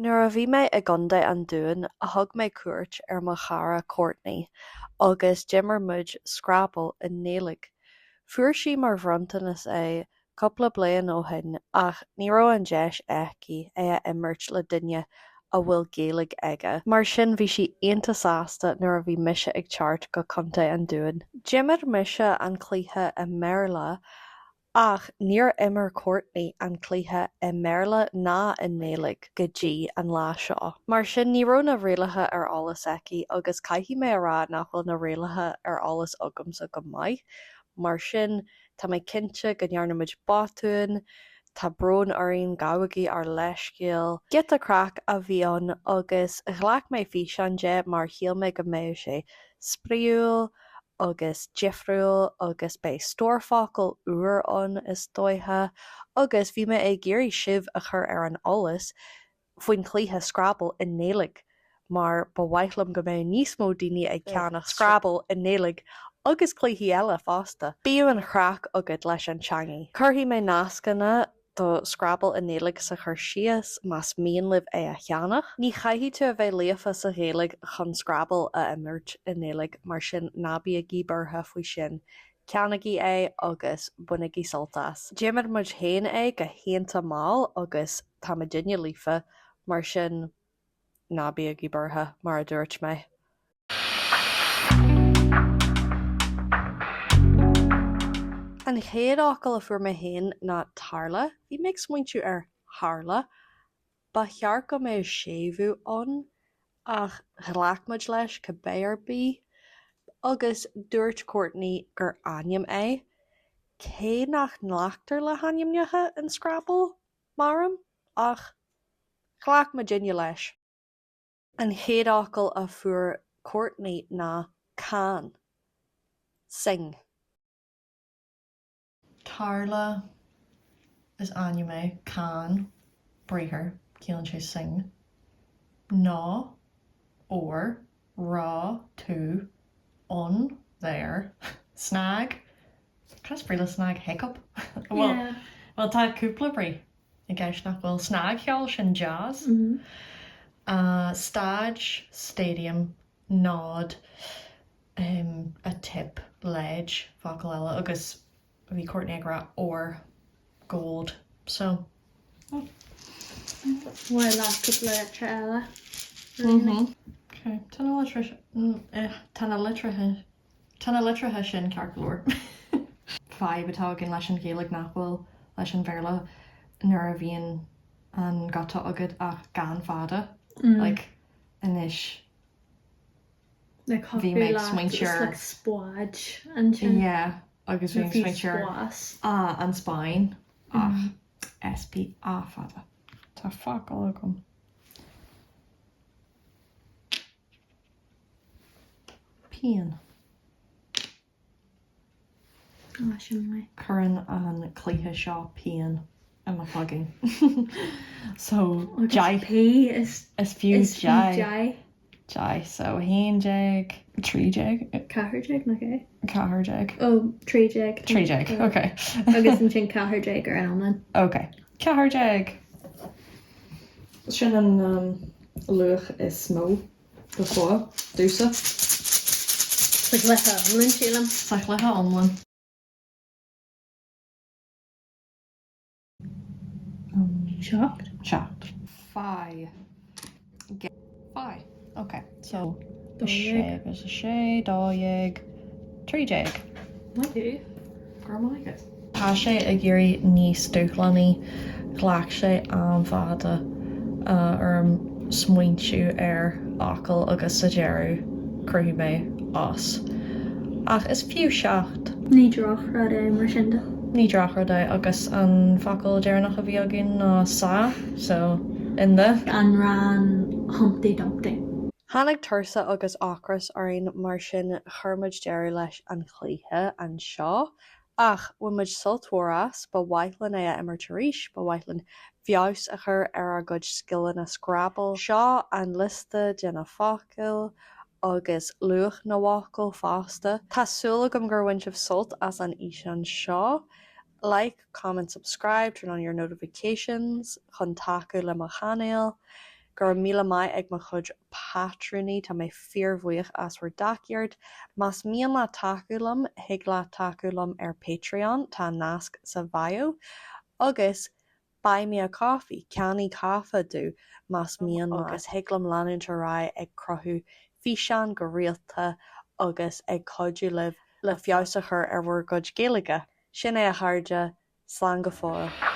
Nuair a bhí mé i gContae an Dúin thug mé cuairt ar mo chara Courtney agus d'imir muid Scrabble i nGaeilge. Fuair sí mar bhronntanas é cúpla bliain ó shin ach ní raibh an deis aici é a imirt le duine a bhfuil Gaeilge aige. Mar sin bhí sí iontach sásta nuair a bhí mise ag teacht go Contae an Dúin. D'imir mise an cluiche i mBéarla Ach níor imir Courtney an cluiche i mBéarla ná i nGaeilge go dtí an lá seo. Mar sin ní raibh na rialacha ar eolas aici agus caithfidh mé a rá nach bhfuil na rialacha ar eolas agamsa go maith. Mar sin tá mé cinnte go ndearna muid botúin, tá brón orainn, gabhaigí ár leithscéal. Giota craic a bhí ann agus ghlac mé físeán de mar shíl mé go mbeadh sé spraíúil agus difriúil agus beidh stór focal úr ann is dóiche agus bhí mé ag iarraidh sibh a chur ar an eolas faoin chluiche Scrabble i nGaeilge mar ba mhaith liom go mbeadh níos mó daoine ag ceannach Scrabble i nGaeilge agus cluichí eile fosta. Bíodh an chraic agat leis an teangaidh. Cuirfidh mé nascanna do Scrabble i nGaeilge sa chur síos más mian libh é a cheannach. Ní chaithfidh tú a bheith líofa sa Ghaeilge chun Scrabble a imirt i nGaeilge, mar sin ná bígí buartha faoi sin. Ceannaigí é agus bainigí sult as. D'imir muid féin é go hiontach mall agus tá muidinne líofa, mar sin ná bígí buartha, mar a dúirt mé. An chéad fhocal a fuair mé féin ná tarla. Bhí mé ag smaointiú ar tharla. Ba cheart go mbeadh séimhiú ann ach ghlac muid leis cibé ar bith. Agus dúirt Courtney gur ainm é, cé nach nglactar le hainmneacha in Scrabble, measaim, ach ghlac muidinne leis. An chéad fhocal a fuair Courtney ná can, sing. Tarla, is ainm é, can, briathar, ciallaíonn sé sing. Nó, or, raibh, tú, ann, there, snag, cad is brí le snag hiccup? Bhuel, bhuel tá cúpla brí. i gceist nach bhfuil snagcheol, sin jazz. Staid, stadium, nod, a tip, leid, focal eile agus bhí Courtney ag rá ór, gold, so. Bhuel leat cúpla litreacha eile. Ok, tá na litreacha, tá na litreacha Tá na litreacha sin ceart go leor. Fadhb atá againn leis an Ghaeilge nach bhfuil leis an Bhéarla nuair a bhíonn an guta agat ach gan fada. Like, anois Like bhí mé ag smaointiú ar. Like spáid ansin. Yeah, agus bhí mé ag smaointiú ar. Spás. Ah, an Spáinn ach SP A fada. Tá focal agam. Pian. Á, sin maith. Cuireann an cluiche seo pian i mo chloigeann. So, Agus deich. P is Is fiú is fiú deich. deich. Deich. So, 11. 13. 14 nach é? 14. Ó, 13. 13, ok. Agus ansin 14 ar an iomlán. Ok. 14! Sin an luach is mó go fóill, domhsa. Sa chluiche iomlán, sílim. Sa chluiche iomlán. 7. 7. Faigh. Faigh. Ok. So, 6 agus 6, 12, 13. Maith thú. Go raibh maith agat. Tá sé ag éirí níos dúshlánaí. Ghlac sé am fada orm smaointiú ar fhocal agus sa deireadh chruthaigh mé os. Ach is fiú 7. Ní drochrud é mar sin de. Ní drochrud é agus an focal deireanach a bhí againn ná sa, so, in the. Anrán Humpty Dumpty. Tháinig tuirse agus ocras orainn mar sin chuir muid deireadh leis an chluiche anseo. Ach bhain muid sult mhór as, ba mhaith linn é a imirt arís, ba mhaith linn feabhas a chur ar ár gcuid scileanna Scrabble. Seo an liosta de na focail agus luach na bhfocal fosta. Tá súil agam gur bhain sibh sult as an fhíseán seo. Like, comment, subscribe, turn on your notifications chun tacú le mo chainéal. Go raibh míle maith ag mo chuid pátrúnaí, tá mé fíorbhuíoch as bhur dtacaíocht. Más mian leat tacú liom, thig leat tacú liom ar Patreon, tá nasc sa bhio. Agus Buy me a coffee, ceannaigh caife domh más mian leat agus thig liom leanúint ar aghaidh ag cruthú físeán go rialta agus ag cuidiú libh le feabhas a chur ar bhur gcuid Gaeilge. Sin é a chairde, slán go fóill.